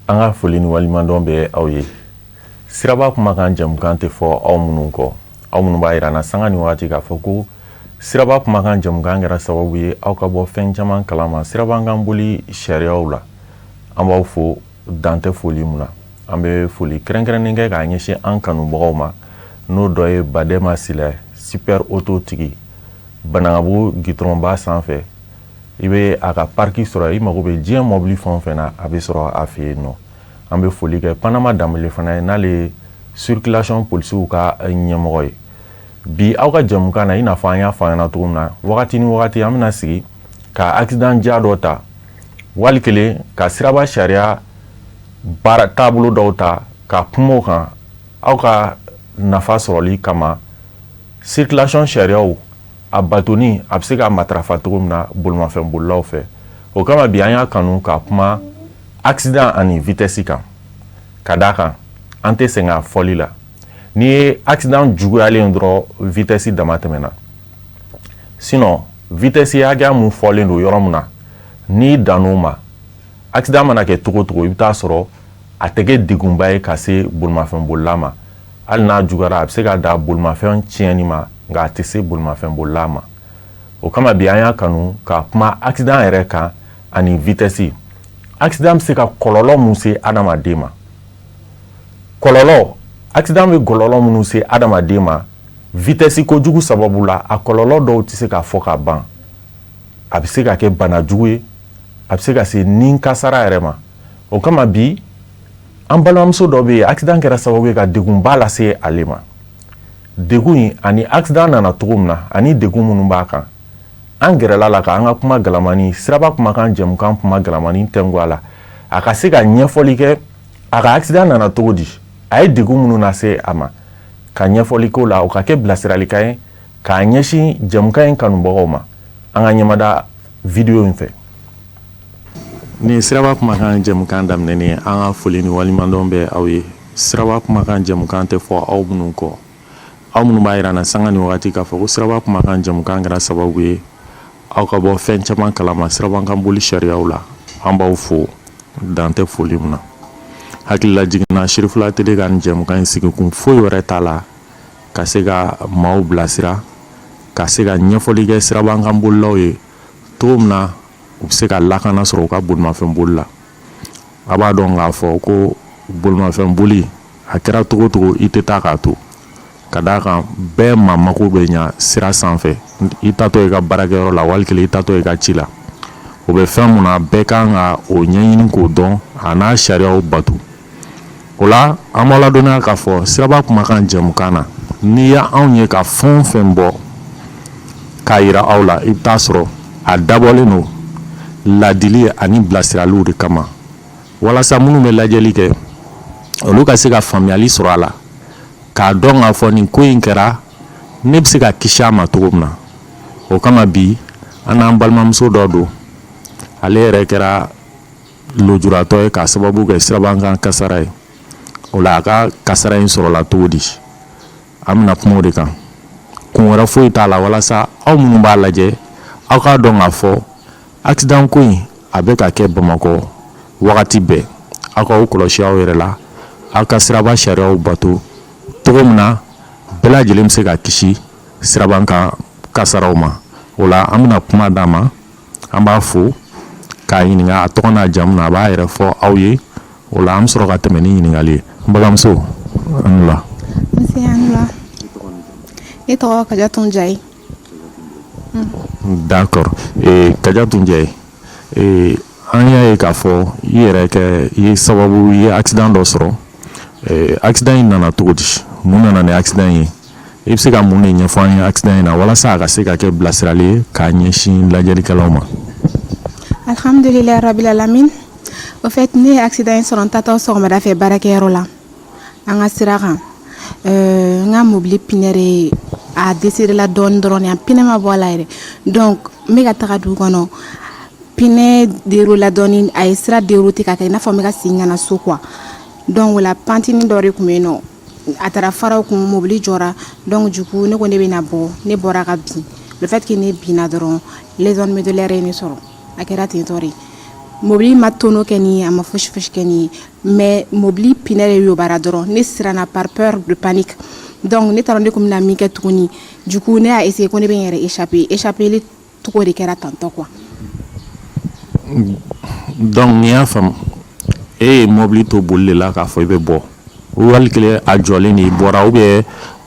An ka foli ni waleɲumandɔn bɛ aw ye. Siraba kumakan jɛmukan tɛ fɔ aw minnu kɔ, aw minnu b'a jira an na sanga ni waati k'a fɔ ko siraba kumakan jɛmukan kɛra sababu ye aw ka bɔ fɛn caman kalama sirabakan boli sariyaw la. An b'aw fo dan tɛ foli min na. An bɛ foli kɛrɛnkɛrɛnnen kɛ k'a ɲɛsin an kanubagaw ma, n'o dɔ ye Badema Sila, Super Auto tigi, Banankabugu gitɔrɔnba sanfɛ. I bɛ a ka pariki sɔrɔ, i mago bɛ diɲɛ mɔbili fɛn o fɛn na, a bɛ sɔrɔ a fɛ yen nɔ. An bɛ foli kɛ Panama Danbele fana ye, n'ale ye circulation polisiw ka ɲɛmɔgɔ ye. Bi aw ka jɛmukan na, i n'a fɔ an y'a fɔ an ɲɛna cogo min na, wagati ni wagati an bɛna sigi ka accident ja dɔ ta, wali kelen ka siraba sariya baara taabolo dɔw ta ka kuma o kan aw ka nafa sɔrɔli kama. Circulation sariyaw a batoni a bɛ se ka matarafa cogo min na bolimafɛn bolilaw fɛ. O kama bi an y'a kanu ka kuma accident ani vitesse kan, ka d'a kan an tɛ sɛgɛn a fɔli la. N'i ye accident juguyalen dɔrɔn, vitesse dama tɛmɛna. Sinon vitesse hakɛya mun fɔlen don yɔrɔ min na, n'i dann'o ma, accident mana kɛ cogo o cogo, i bɛ taa sɔrɔ a tɛ kɛ degunba ye ka se bolimafɛn bolila ma. Hali n'a juguyara, a bɛ se ka dan bolimafɛn tiɲɛni ma, nka a tɛ se bolimafɛn bolila ma. O kama bi an y'a kanu ka kuma accident yɛrɛ kan ani vitesse. Accident bɛ se ka kɔlɔlɔ mun se adamaden ma, kɔlɔlɔ, accident bɛ kɔlɔlɔ minnu se adamaden ma vitesse kojugu sababu la, a kɔlɔlɔ dɔw tɛ se ka fɔ ka ban. A bɛ se ka kɛ bana jugu ye, a bɛ se ka se ni kasara yɛrɛ ma. O kama bi an balimamuso dɔ bɛ yen, accident kɛra sababu ye ka degunba lase ale ma. Degun in ani accident nana cogo min na ani degun minnu b'a kan, an gɛrɛla la k'an ka kuma galamani, siraba kumakan jɛmukan kuma galamani tɛnku a la, a ka se ka ɲɛfɔli kɛ a ka accident nana cogo di, a ye degun minnu lase a ma, ka ɲɛfɔli k'o la, o ka kɛ bilasiralikan ye k'a ɲɛsin jɛmukan in kanubagaw ma. An ka ɲɛmada video in fɛ. Nin siraba kumakan jɛmukan daminɛnen, an ka foli ni waleɲumandɔn bɛ aw ye. Siraba kumakan jɛmukan tɛ fɔ aw minnu kɔ, aw minnu b'a jira an na sanga ni waati k'a fɔ ko siraba kumakan jɛmukan kɛra sababu ye aw ka bɔ fɛn caman kalama sirabakan boli sariyaw la. An b'aw fo dan tɛ foli min na. Hakilila jiginna, Sirifila Tele ka nin jɛmukan in sigikun foyi wɛrɛ t'a la ka se ka maaw bilasira, ka se ka ɲɛfɔli kɛ sirabakan bolilaw ye cogo min na u bɛ se ka lakana sɔrɔ u ka bolimafɛn boli la. A b'a dɔn k'a fɔ ko bolimafɛn boli a kɛra cogo o cogo, i tɛ taa k'a to, ka d'a kan bɛɛ maa mako bɛ ɲa sira sanfɛ. I taatɔ i ka baarakɛyɔrɔ la, wali kelen i taatɔ i ka ci la, o bɛ fɛn mun na, bɛɛ kan ka o ɲɛɲini k'o dɔn, a n'a sariyaw bato. O la an b'aw ladɔnniya k'a fɔ siraba kumakan jɛmukan na, n'i y'anw ye ka fɛn o fɛn bɔ k'a yira aw la, i bɛ taa sɔrɔ a dabɔlen don ladili ani bilasiraliw de kama, walasa minnu bɛ lajɛli kɛ, olu ka se ka faamuyali sɔrɔ a la, k'a dɔn k'a fɔ nin ko in kɛra, ne bɛ se ka kisi a ma cogo min na. O kama bi an n'an balimamuso dɔ don, ale yɛrɛ kɛra lujuratɔ ye k'a sababu kɛ sirabakan kasara ye. O la a ka kasara in sɔrɔla cogo di, an bɛna kuma o de kan. Kun wɛrɛ foyi t'a la, walasa aw minnu b'a lajɛ, aw k'a dɔn k'a fɔ accident ko in a bɛ ka kɛ Bamakɔ wagati bɛɛ. Aw k'aw kɔlɔsi aw yɛrɛ la, aw ka siraba sariyaw bato cogo min na bɛɛ lajɛlen bɛ se ka kisi sirabakan kasaraw ma. O la an bɛna kuma d'a ma, an b'a fo k'a ɲininka a tɔgɔ n'a jamu na, a b'a yɛrɛ fɔ aw ye. O la an bɛ sɔrɔ ka tɛmɛ ni ɲininkali ye. N balimamuso, a ni wula. Nse, a ni wula. Ne tɔgɔ Kajatu Njaye. D'accord, Kajatu Njaye, an y'a ye k'a fɔ i yɛrɛ kɛ i ye sababu i ye accident dɔ sɔrɔ. Accident in nana cogo di? Mun nana ni accident ye? I bɛ se ka mun de ɲɛfɔ an ye accident in na, walasa a ka se ka kɛ bilasirali ye k'a ɲɛsin lajɛlikɛlaw ma? Alhamdulilayi rabil alamin. Au fait, ne ye accident in sɔrɔ n taatɔ sɔgɔmada fɛ baarakɛyɔrɔ la, an ka sira kan. N ka mobili pneu de a desserré la dɔɔni dɔrɔn, a pneu ma bɔ a la yɛrɛ. Donc n bɛ ka taga dugu kɔnɔ, pneu déroulé la dɔɔni, a ye sira dérouté ka kɛ i n'a fɔ n bɛ ka segin ka na so quoi. Donc o la, pantinin dɔ de tun bɛ yen nɔ. A taara faraw kun, mobili jɔra. Donc du coup, ne ko ne bɛna bɔ, ne bɔra ka bin. Le fait que ne binna dɔrɔn, lésion médullaire ye ne sɔrɔ. A kɛra ten tɔ de. Mobili ma tonneau kɛ nin ye, a ma fosi fosi kɛ nin ye, mais mobili pneu de yobara dɔrɔn. Ne siranna par peur de panique. Donc ne taara, ne ko bɛna min kɛ tuguni? Du coup, ne y'a essayé ko ne bɛ n yɛrɛ échapper. Échapper cogo de kɛra tantɔ quoi. Donc n'i y'a faamu, e ye mobili to boli de la k'a fɔ i bɛ bɔ, wali kelen a jɔlen de i bɔra, ou bien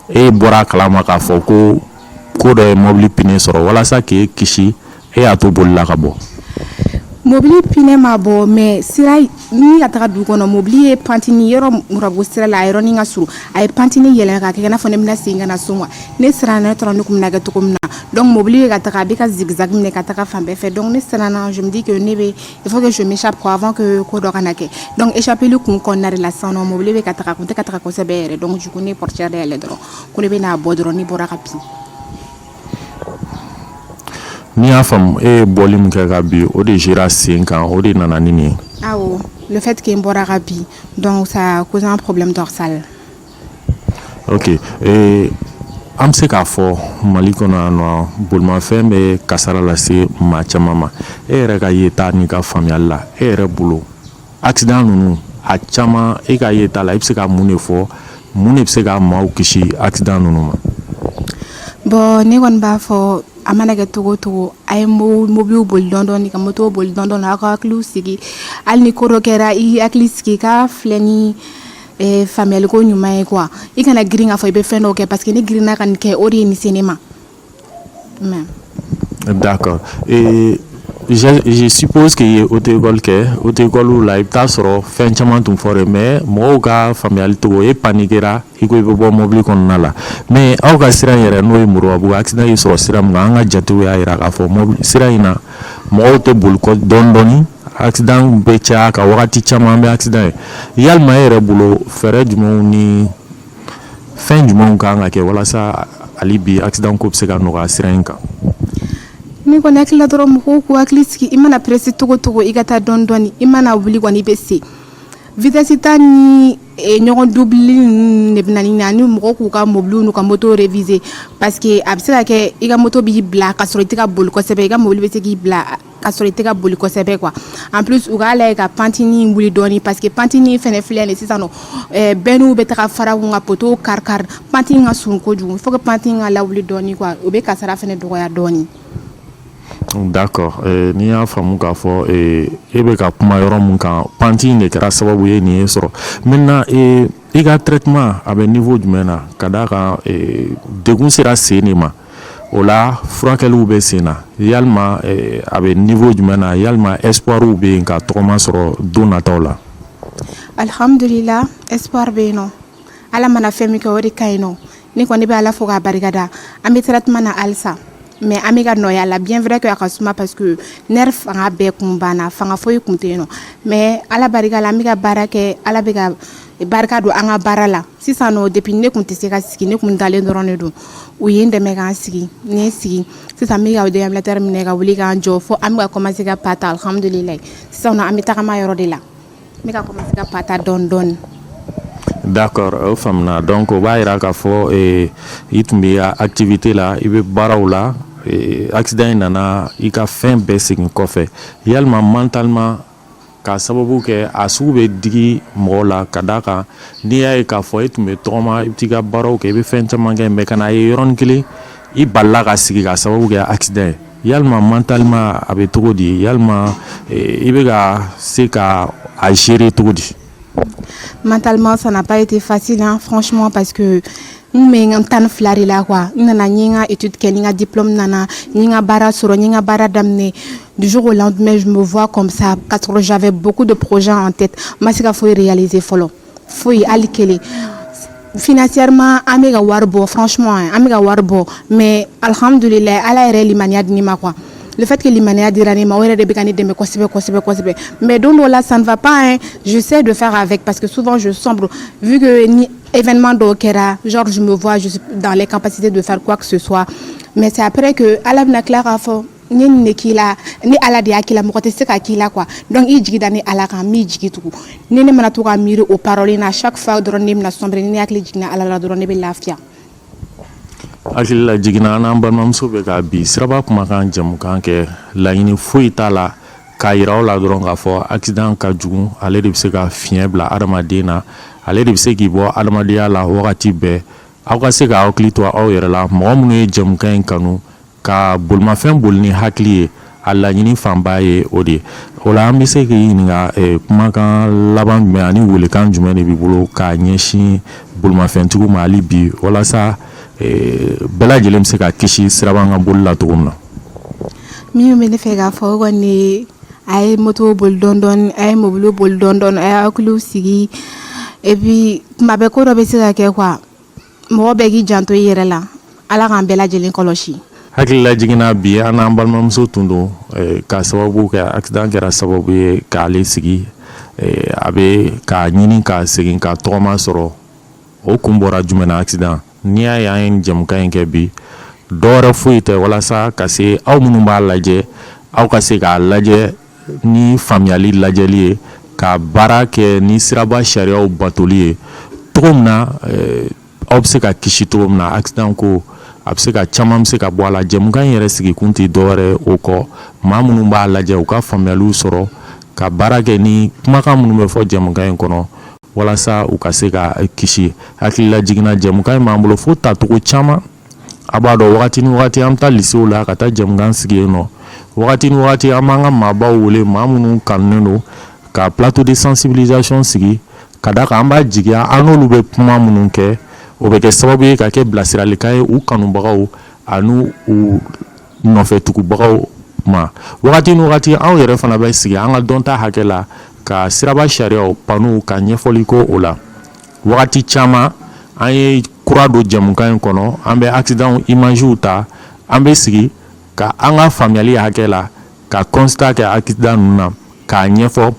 e bɔra a kalama k'a fɔ ko ko dɔ ye mobili pneu sɔrɔ, walasa k'e kisi, e y'a to boli la ka bɔ? Mobili pneu ma bɔ, mais sira ni ka taga dugu kɔnɔ, mobili ye pantini yɔrɔ Murabugu sira la, a yɔrɔnin ka surun. A ye pantini yɛlɛ ka kɛ i n'a fɔ ne bɛna segin ka na so quoi. Ne siranna, ne taara, ne kun bɛna kɛ cogo min na. Donc mobili bɛ ka taga, a bɛ ka zigzag minɛ ka taga fan bɛɛ fɛ. Donc ne siranna, je me dis que ne bɛ, il faut que je m'échappe quoi, avant que ko dɔ kana kɛ. Donc échappeli kun kɔnɔna de la sisan nɔ, mobili bɛ ka taga, a kun tɛ ka taga kosɛbɛ yɛrɛ. Donc du coup, ne ye portière dayɛlɛ dɔrɔn ko ne bɛna bɔ dɔrɔn, ne bɔra ka bin. N'i y'a faamu, e ye bɔli min kɛ ka bin, o de sera sen kan, o de nana ni nin ye? Awɔ, le fait que n bɔra ka bin, donc ça a causé un problème dorsal. Ok, an bɛ se k'a fɔ Mali kɔnɔ yan nɔ, bolimafɛn bɛ kasara lase maa caman ma. E yɛrɛ ka yeta n'i ka faamuyali la, e yɛrɛ bolo, accident ninnu a caman, e ka yeta la, i bɛ se ka mun de fɔ? Mun de bɛ se ka maaw kisi accident ninnu ma? Bon, ne kɔni b'a fɔ, a mana kɛ togo o togo, a ye mobiliw boli dɔɔni dɔɔni, ka motow boli dɔɔni dɔɔni, aw ka hakiliw sigi. Hali ni ko dɔ kɛra, i hakili sigi, k'a filɛ ni faamuyaliko ɲuman ye quoi. I kana girin k'a fɔ i bɛ fɛn dɔw kɛ, parce que ne girinna ka nin kɛ, o de ye nin se ne ma. D'accord. Et je suppose que i ye auto-école kɛ. Auto-école la, i bɛ taa sɔrɔ fɛn caman tun fɔra, mais mɔgɔw ka faamuyali cogo, e paniquera, i ko i bɛ bɔ mobili kɔnɔna la. Mais aw ka sira in yɛrɛ, n'o ye Moribabugu, accident y'i sɔrɔ sira min kan, an ka jatew y'a jira k'a fɔ mobili sira in na, mɔgɔw tɛ boli kɔ dɔɔni dɔɔni, accident bɛ caya ka wagati caman an bɛ accident ye. Yalima e yɛrɛ bolo, fɛɛrɛ jumɛnw ni fɛn jumɛnw kan ka kɛ walasa hali bi accident ko bɛ se ka nɔgɔya sira in kan? Ne kɔni hakili la dɔrɔn, mɔgɔw k'u hakili sigi. I mana pressé togo togo, i ka taa dɔɔni dɔɔni. I mana wuli kɔni, i bɛ se. Vitesse ta ni ɲɔgɔn dubili ninnu de bɛ na ni, ani mɔgɔw k'u ka mobiliw n'u ka moto réviser, parce que a bɛ se ka kɛ i ka moto b'i bila ka sɔrɔ i tɛ ka boli kosɛbɛ, i ka mobili bɛ se k'i bila ka sɔrɔ i tɛ ka boli kosɛbɛ quoi. En plus, u k'a lajɛ ka pantini wuli dɔɔni, parce que pantini fɛnɛ filɛ nin sisan nɔ, bɛnniw bɛ taga fara kun ka poteau kari kari. Pantini ka surun kojugu, il faut que pantini ka lawuli dɔɔni quoi, o bɛ kasara fɛnɛ dɔgɔya dɔɔni. D'accord. N'i y'a faamu k'a fɔ e bɛ ka kuma yɔrɔ mun kan, pente in de kɛra sababu ye nin ye sɔrɔ. Maintenant, i ka traitement a bɛ niveau jumɛn na? Ka d'a kan degun sera sen de ma, o la furakɛliw bɛ sen na. Yalima a bɛ niveau jumɛn na? Yalima espoir bɛ yen ka tɔgɔma sɔrɔ don nataw la? Alhamdulillah, espoir bɛ yen nɔ. Ala mana fɛn min kɛ, o de ka ɲi nɔ. Ne kɔni bɛ Ala fo k'a barikada. An bɛ traitement na halisa, mais an bɛ ka nɔgɔya la, bien vrai que a ka suma, parce que nerf fanga bɛɛ kun banna, fanga foyi kun tɛ yen nɔ. Mais Ala barika la, an bɛ ka baara kɛ, Ala bɛ ka barika don an ka baara la sisan nɔ. Depuis ne kun tɛ se ka sigi, ne kun dalen dɔrɔn de don, u ye n dɛmɛ k'an sigi. Ne ye sigi sisan, n bɛ ka déambulateur minɛ ka wuli k'an jɔ, fo an bɛ ka commencer ka pas ta. Alhamdulilayi, sisan nɔ an bɛ tagama yɔrɔ de la, n bɛ ka commencer ka pas ta dɔɔni dɔɔni. D'accord, o faamuna. Donc o b'a yira k'a fɔ i tun bɛ activité la, i bɛ baaraw la, accident in nana i ka fɛn bɛɛ segin kɔfɛ. Yalima mentalement, k'a sababu kɛ a sugu bɛ digi mɔgɔ la, ka d'a kan n'i y'a ye k'a fɔ e tun bɛ tɔgɔma, i bɛ t'i ka baaraw kɛ, i bɛ fɛn caman kɛ, mais ka n'a ye yɔrɔnin kelen i balila ka sigi k'a sababu kɛ accident ye, yalima mentalement a bɛ cogo di? Yalima i bɛ ka se ka a gérer cogo di? Mentalement, ça n'a pas été facile, hein, franchement, parce que n bɛ n 12 de la quoi. N nana, n ye n ka étude kɛ, ni n ka diplôme nana, n ye n ka baara sɔrɔ, n ye n ka baara daminɛ. Du jour au lendemain, je me vois comme ça, parce que j'avais beaucoup de projets en tête. N ma se ka foyi réaliser fɔlɔ, foyi, hali kelen. Financièrement, an bɛ ka wari bɔ, franchement, an bɛ ka wari bɔ, mais alhamdulilayi, Ala yɛrɛ ye limaniya di ne ma quoi. Le fait que limaniya dira ne ma, o yɛrɛ de bɛ ka ne dɛmɛ kosɛbɛ kosɛbɛ kosɛbɛ. Mais don dɔw la, ça ne va pas, hein. J'essaie de faire avec, parce que souvent je sombre, vu que ni événement dɔw kɛra, genre je me vois, je suis dans les capacités de faire quoi que ce soit, mais c'est après que Ala bɛna tila k'a fɔ. N ye nin de k'i la, ni Ala de y'a k'i la, mɔgɔ tɛ se ka k'i la quoi. Donc i jigi da ni Ala kan, n b'i jigi tugu. Ni ne mana to ka miiri o parole in na chaque fois dɔrɔn, ne bɛna sombrer. Ni ne hakili jiginna Ala la dɔrɔn, ne bɛ lafiya. Hakili la jiginna, an n'an balimamuso bɛ ka bi Siraba Kumakan jɛmukan kɛ. Laɲini foyi t'a la k'a yira aw la dɔrɔn k'a fɔ accident ka jugu. Ale de bɛ se ka fiɲɛ bila adamaden na, ale de bɛ se k'i bɔ adamadenya la wagati bɛɛ. Aw ka se k'aw hakili to aw yɛrɛ la. Mɔgɔ minnu ye jɛmukan in kanu ka bolimafɛn boli ni hakili ye, a laɲini fanba ye o de ye. O la, an bɛ se k'i ɲininka, kumakan laban jumɛn ani welekan jumɛn de b'i bolo k'a ɲɛsin bolimafɛntigiw ma hali bi, walasa bɛɛ lajɛlen bɛ se ka kisi siraban kan boli la cogo min na? Min bɛ ne fɛ k'a fɔ, o kɔni, a ye moto boli dɔɔni dɔɔni, a ye mobili boli dɔɔni dɔɔni, a ye hakiliw sigi. Et puis tuma bɛɛ ko dɔ bɛ se ka kɛ quoi. Mɔgɔ bɛɛ k'i janto i yɛrɛ la. Ala k'an bɛɛ lajɛlen kɔlɔsi. Hakilila jiginna, bi an n'an balimamuso tun don ka sababu kɛ accident kɛra sababu ye k'ale sigi, a bɛ k'a ɲini ka segin ka tɔgɔma sɔrɔ. O kun bɔra jumɛn na? Accident. N'i y'a ye an ye nin jɛmukan in kɛ bi, dɔwɛrɛ foyi tɛ, walasa ka se aw minnu b'a lajɛ, aw ka se k'a lajɛ ni faamuyali lajɛli ye, ka baara kɛ ni siraba sariyaw batoli ye cogo min na, aw bɛ se ka kisi cogo min na accident ko, a bɛ se ka caman bɛ se ka bɔ a la. Jɛmukan in yɛrɛ sigikun tɛ dɔwɛrɛ o kɔ, maa minnu b'a lajɛ, u ka faamuyaliw sɔrɔ ka baara kɛ ni kumakan minnu bɛ fɔ jɛmukan in kɔnɔ, walasa u ka se ka kisi. Hakilila jiginna, jɛmukan in b'an bolo fo tacogo caman. A b'a dɔn, wagati ni wagati an bɛ taa lisew la ka taa jɛmukan sigi yen nɔ. Wagati ni wagati an b'an ka maabaw wele, maa minnu kanunen don, ka plateau de sensibilisation sigi, ka da kan an b'a jigiya an n'olu bɛ kuma minnu kɛ, o bɛ kɛ sababu ye ka kɛ bilasiralikan ye u kanubagaw ani u nɔfɛtugubagaw ma. Wagati ni wagati anw yɛrɛ fana bɛ sigi an ka dɔnta hakɛ la ka siraba sariyaw panuw ka ɲɛfɔli ko o la. Wagati caman an ye kura don jɛmukan in kɔnɔ, an bɛ accident imagew ta, an bɛ sigi ka an ka faamuyali hakɛ la ka constat kɛ accident ninnu na, k'a ɲɛfɔ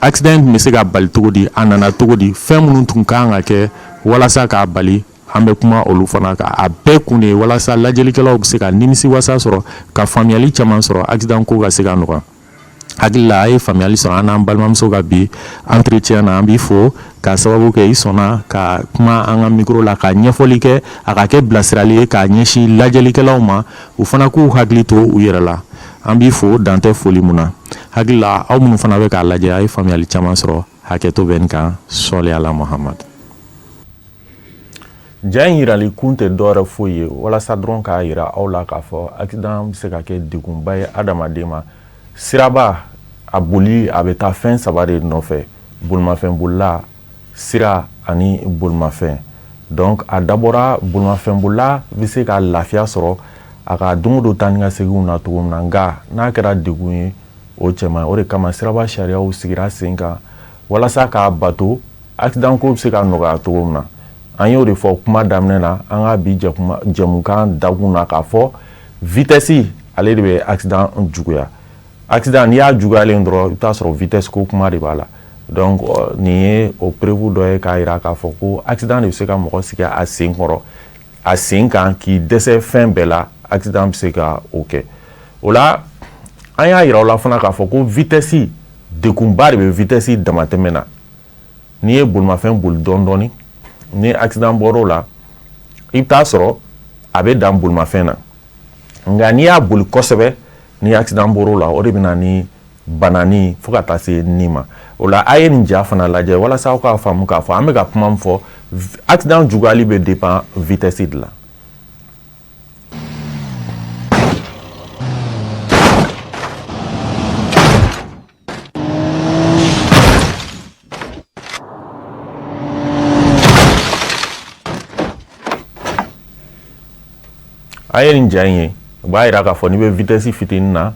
accident tun bɛ se ka bali cogo di, a nana cogo di, fɛn minnu tun kan ka kɛ walasa k'a bali, an bɛ kuma olu fana kan. A bɛɛ kun de ye walasa lajɛlikɛlaw bɛ se ka nimisi wasa sɔrɔ, ka faamuyali caman sɔrɔ, accident ko ka se ka nɔgɔya. Hakili la, a ye faamuyali sɔrɔ an n'an balimamuso ka bi entretien na. An b'i fo k'a sababu kɛ i sɔnna ka kuma an ka micro la, ka ɲɛfɔli kɛ, a ka kɛ bilasirali ye k'a ɲɛsin lajɛlikɛlaw ma, u fana k'u hakili to u yɛrɛ la. An b'i fo, dan tɛ foli mun na. Hakili la, aw minnu fana bɛ k'a lajɛ, a ye faamuyali caman sɔrɔ. Hakɛto bɛ nin kan. Sɔli ala Muhamad. Ja in yirali kun tɛ dɔwɛrɛ foyi ye, walasa dɔrɔn k'a yira aw la k'a fɔ accident bɛ se ka kɛ degunba ye adamaden ma. Siraba a boli, a bɛ taa fɛn saba de nɔfɛ: bolimafɛn bolila, sira ani bolimafɛn. Donc a dabɔra bolimafɛn bolila bɛ se ka lafiya sɔrɔ a ka don o don taa ni ka seginw na cogo min na. Nka n'a kɛra degun ye, o cɛ man ɲi. O de kama siraba sariyaw sigira sen kan, walasa k'a bato, accident ko bɛ se ka nɔgɔya cogo min na. An y'o de fɔ kuma daminɛ na, an ka bi jɛmukan dakun na, k'a fɔ vitesse, ale de bɛ accident juguya. Accident, n'i y'a juguyalen dɔrɔn, i bɛ taa sɔrɔ vitesse ko kuma de b'a la. Donc nin ye o preuve dɔ ye k'a jira k'a fɔ ko accident de bɛ se ka mɔgɔ sigi a sen kɔrɔ, a sen kan, k'i dɛsɛ fɛn bɛɛ la. Accident bɛ se ka o kɛ. O la, an y'a yira aw la fana k'a fɔ ko vitesse, degunba de bɛ vitesse damatɛmɛ na. N'i ye bolimafɛn boli dɔɔni dɔɔni, ni accident bɔr'o la, i bɛ taa sɔrɔ a bɛ dan bolimafɛn na. Nka n'i y'a boli kosɛbɛ, ni accident bɔr'o la, o de bɛ na ni banani fo ka taa se ni ma. O la, a ye nin ja fana lajɛ walasa aw k'a faamu k'a fɔ an bɛ ka kuma min fɔ, accident juguyali bɛ dépend vitesse de la. A ye nin ja in ye, o b'a yira k'a fɔ n'i bɛ vitesse fitinin na,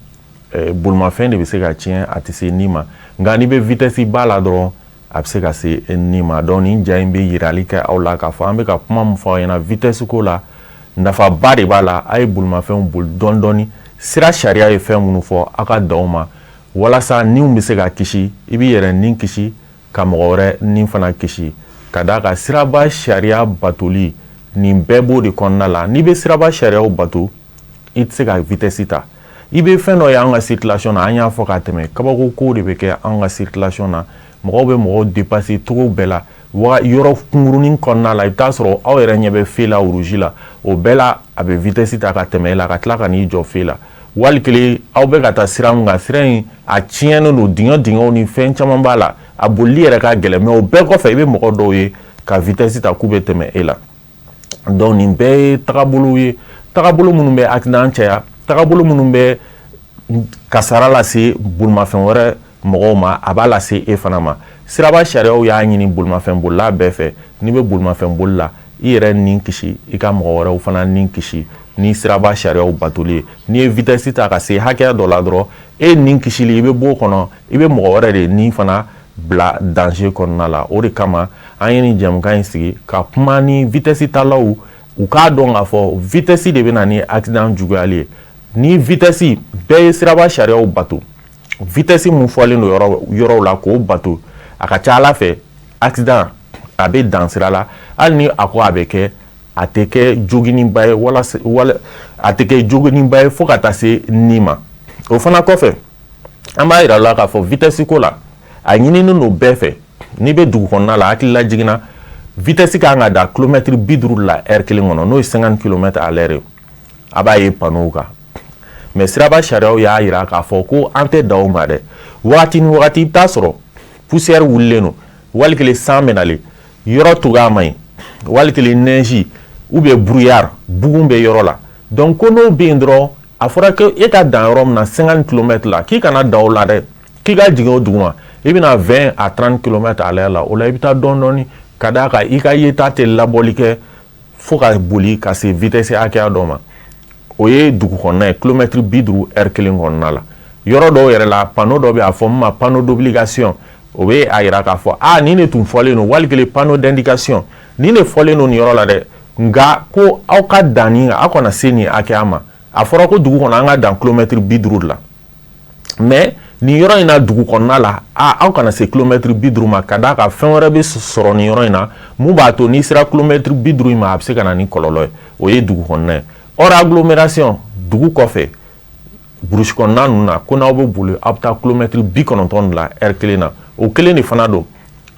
bolimafɛn de bɛ se ka tiɲɛ, a tɛ se ni ma. Nka n'i bɛ vitesse ba la dɔrɔn, a bɛ se ka se ni ma. Donc nin ja in bɛ yirali kɛ aw la k'a fɔ an bɛ ka kuma min fɔ aw ɲɛna vitesse ko la, nafaba de b'a la. A ye bolimafɛnw boli dɔɔni dɔɔni, sira sariya ye fɛn minnu fɔ, aw ka dan o ma, walasa niw bɛ se ka kisi. I b'i yɛrɛ ni kisi, ka mɔgɔ wɛrɛ ni fana kisi, ka d'a kan siraba sariya batoli, nin bɛɛ b'o de kɔnɔna la. N'i bɛ siraba sariyaw bato, i tɛ se ka vitesse ta. I bɛ fɛn dɔ ye an ka circulation na, an y'a fɔ ka tɛmɛ, kabako ko de bɛ kɛ an ka circulation na. Mɔgɔw bɛ mɔgɔw dépasser cogo bɛɛ la yɔrɔ kunkurunin kɔnɔna la. I bɛ taa sɔrɔ aw yɛrɛ ɲɛ bɛ feu la, rouge la, o bɛɛ la a bɛ vitesse ta ka tɛmɛ e la, ka tila ka n'i jɔ feu la. Wali kelen, aw bɛ ka taa sira min kan, sira in a tiɲɛnen don, dingɛ dingɛw ni fɛn caman b'a la, a bolili yɛrɛ ka gɛlɛn, mais o bɛɛ kɔfɛ i bɛ mɔgɔ dɔw ye ka vitesse ta k'u bɛ tɛmɛ e la. Donc nin bɛɛ ye tagabolow ye, tagabolo minnu bɛ accident caya, tagabolo minnu bɛ kasara lase bolimafɛn wɛrɛ mɔgɔw ma, a b'a lase e fana ma. Siraba sariyaw y'a ɲini bolimafɛn bolila bɛɛ fɛ, n'i bɛ bolimafɛn boli la, i yɛrɛ ni kisi, i ka mɔgɔ wɛrɛw fana ni kisi ni siraba sariyaw batoli ye. N'i ye vitesse ta ka se hakɛya dɔ la dɔrɔn, e ni kisili, i bɛ bɔ o kɔnɔ, i bɛ mɔgɔ wɛrɛ de ni fana bila danger kɔnɔna la. O de kama an ye nin jɛmukan in sigi ka kuma ni vitesse talaw, u k'a dɔn k'a fɔ vitesse de bɛ na ni accident juguyali ye. Ni vitesse bɛɛ ye siraba sariyaw bato, vitesse mun fɔlen don yɔrɔ yɔrɔw la, k'o bato, a ka ca ala fɛ accident a bɛ dan sira la. Hali ni a ko a bɛ kɛ, a tɛ kɛ jogininba ye, wala a tɛ kɛ jogininba ye fo ka taa se nin ma. O fana kɔfɛ, an b'a yira la k'a fɔ vitesse ko la, a ɲininen don bɛɛ fɛ, n'i bɛ dugu kɔnɔna la, hakilila jiginna, vitesse kan ka da kilomɛtiri 50 la heure kelen kɔnɔ, n'o ye 50 kilomètres à l'heure ye. A b'a ye panneau kan. Mais siraba sariyaw y'a yira k'a fɔ ko an tɛ dan o ma dɛ. Wagati ni wagati, i bɛ taa sɔrɔ poussière wulilen don, wali kelen san bɛ nalen, yɔrɔ togoya man ɲi, wali kelen neige ou bien brouillard, bugun bɛ yɔrɔ la. Donc ko n'o bɛ yen dɔrɔn, a fɔra ko e ka dan yɔrɔ min na, 50 kilomètres la, k'i kana dan o la dɛ, k'i ka jigin o duguma, i bɛna 20 à 30 kilomètres à l'heure la. O la i bɛ taa dɔɔni dɔɔni, ka d'a kan i ka yeta tɛ labɔli kɛ fo ka boli ka se vitesse hakɛya dɔ ma. O ye dugu kɔnɔna ye, kilomɛtiri 50 heure kelen kɔnɔna la. Yɔrɔ dɔw yɛrɛ la, panneau dɔ bɛ a fɔ min ma panneau d'obligation, o bɛ a yira k'a fɔ a nin de tun fɔlen don, wali kelen panneau d'indication, nin de fɔlen don nin yɔrɔ la dɛ, nka ko aw ka dan nin, aw kana se nin hakɛya ma. A fɔra ko dugu kɔnɔ an ka dan kilomɛtiri 50 de la, mais nin yɔrɔ in na, dugu kɔnɔna la, a aw kana se kilomɛtiri 50 ma, ka d'a kan fɛn wɛrɛ bɛ sɔrɔ nin yɔrɔ in na mun b'a to n'i sera kilomɛtiri 50 in ma, a bɛ se ka na ni kɔlɔlɔ ye. O ye dugu kɔnɔna ye. Hors agglomération, dugu kɔfɛ, brousse kɔnɔna ninnu na, ko n'aw bɛ boli, aw bɛ taa kilomɛtiri 90 de la heure kelen na. O kelen de fana don,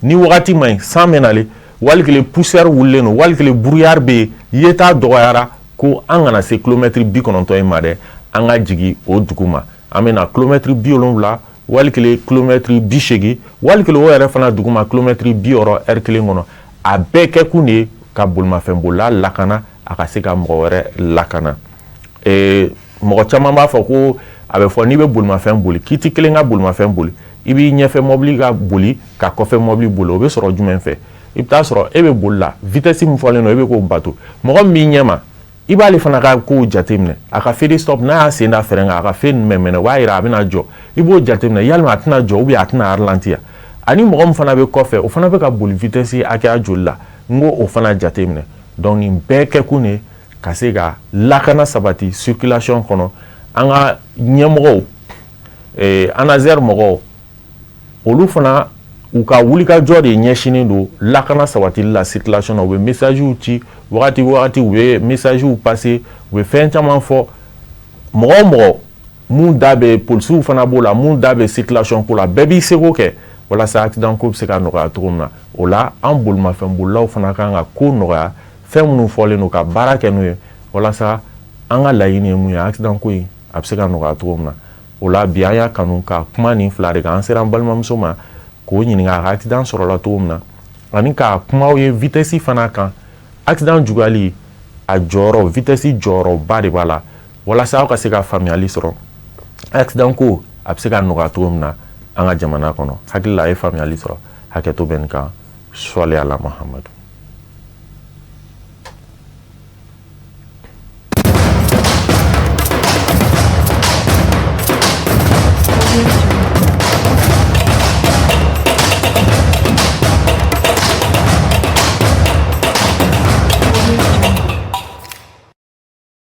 ni wagati man ɲi, san bɛ nalen, wali kelen poussière wulilen don, wali kelen brouillard bɛ yen, yeta dɔgɔyara, ko an kana se kilomɛtiri 90 in ma dɛ, an ka jigin o dugu ma, an bɛ na kilomɛtiri 70, wali kelen kilomɛtiri 80, wali kelen o yɛrɛ fana dugu ma, kilomɛtiri 60 heure kelen kɔnɔ. A bɛɛ kɛ kun de ye ka bolimafɛnbolila lakana, a ka se ka mɔgɔ wɛrɛ lakana. Mɔgɔ caman b'a fɔ ko a bɛ fɔ n'i bɛ bolimafɛn boli, k'i ti kelen ka bolimafɛn boli, i b'i ɲɛfɛ mɔbili ka boli ka kɔfɛ mɔbili boli. O bɛ sɔrɔ jumɛn fɛ? I bɛ taa sɔrɔ e bɛ boli la, vitesse min fɔlen don, e bɛ k'o bato. Mɔgɔ min b'i ɲɛma, i b'ale fana ka kow jateminɛ, a ka feu de stop, n'a y'a sen da frein kan, a ka feu ninnu bɛ mɛnɛ, o b'a yira a bɛna jɔ, i b'o jateminɛ, yalima a tɛna jɔ ou bien a tɛna ralentir. Ani mɔgɔ min fana bɛ kɔfɛ, o fana bɛ ka boli vitesse hakɛya joli la, n k'o fana jateminɛ. Donc nin bɛɛ kɛkun de ka se ka lakana sabati circulation kɔnɔ. An ka ɲɛmɔgɔw, ANASER mɔgɔw, olu fana u ka wulikajɔ de ɲɛsinnen don lakana sabatili la circulation na. U bɛ messages ci wagati wagati, u bɛ messages passer, u bɛ fɛn caman fɔ. Mɔgɔ o mɔgɔ mun da bɛ, polisiw fana b'o la, mun da bɛ circulation ko la, bɛɛ b'i seko kɛ walasa accident ko bɛ se ka nɔgɔya cogo min na. O la an bolimafɛn bolilaw fana kan ka ko nɔgɔya, fɛn minnu fɔlen don, ka baara kɛ n'o ye, walasa an ka laɲini ye mun ye, accident ko in a bɛ se ka nɔgɔya cogo min na. O la bi an y'a kanu ka kuma nin fila de kan. An sera an balimamuso ma k'o ɲininka a ka accident sɔrɔla cogo min na, ani ka kumaw ye vitesse fana kan. Accident juguyali, a jɔyɔrɔ, vitesse jɔyɔrɔba de b'a la, walasa aw ka se ka faamuyali sɔrɔ accident ko a bɛ se ka nɔgɔya cogo min na an ka jamana kɔnɔ. Hakili la a ye faamuyali sɔrɔ. Hakɛto bɛ nin kan. Sɔli ala Mahamadu.